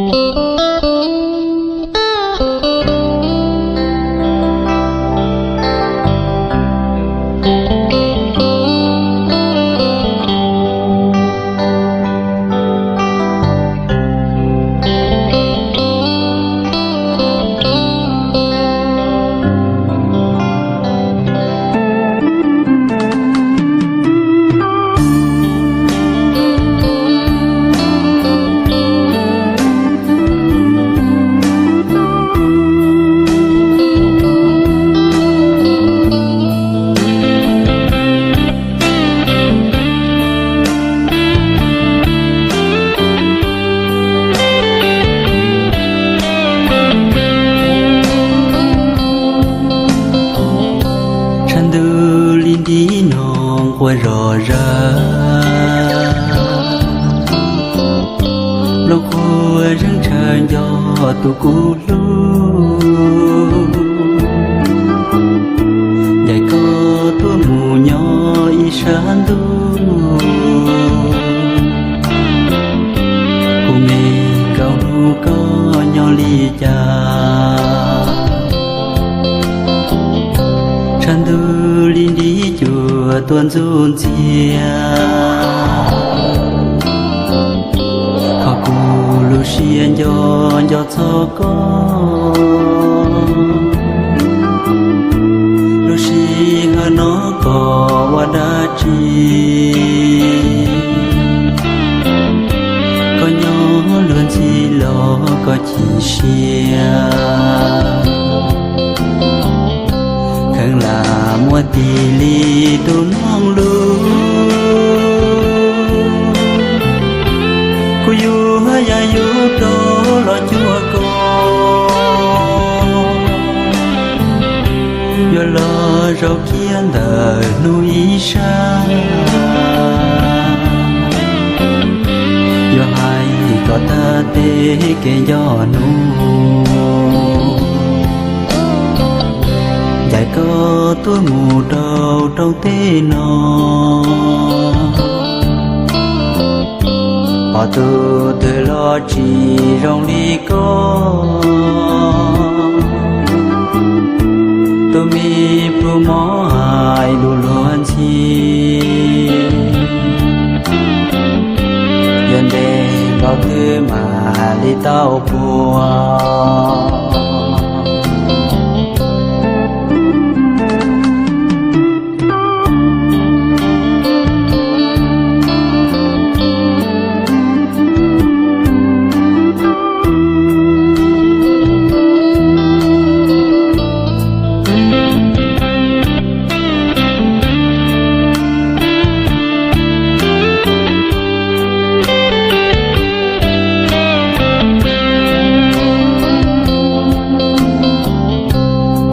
Tshav ntuj li nrig no quaj zom zaws, los quaj zeeg tshaw nco tus kuv hlub. Ncaim koj tuaj mus nyob ib sab ntuj, kuv me nkauj hnub koj nyob li cas. Tshav ntuj li nrig cuag tuaj ntxub ntxiag, kho kuv lub siab nco nco txog koj. Lub sij hawm no koj ua dab tsi, koj nyob luag ntxhi los koj chim siab, kheev lam muaj tis li tus noog lug. Kuv yuav yam yus rau los cuag koj, yuav los zaum kiag ntawm hnub ib sab, yuav hais kom tag tej kev nco hnub. Ncaim koj tuaj mus rau rooj teb no, pom tus twg los tsis zoo li koj. Tus me pluag mob hais lus luag ntxhi, yuav ntev npaum twg mam li tau puag.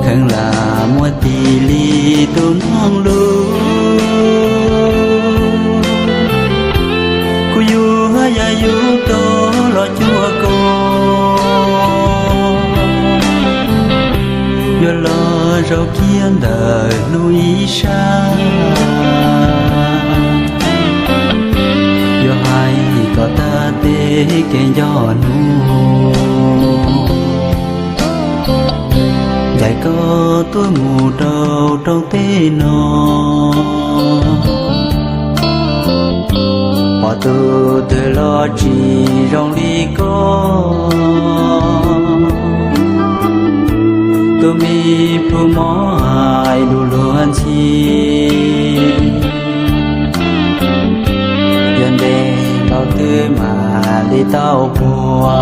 Kheev lam muaj tis li tus noog lug, kuv yuav yam yus rau los cuag koj, yuav los zaum kiag ntawm hnub ib sab, yuav hais kom tag tej kev nco hnub. Ncaim koj tuaj mus rau rooj teb no, pom tus twg los tsis zoo li koj. Tus me pluag mob hais lus luag ntxhi, yuav ntev npaum twg mam li tau puag.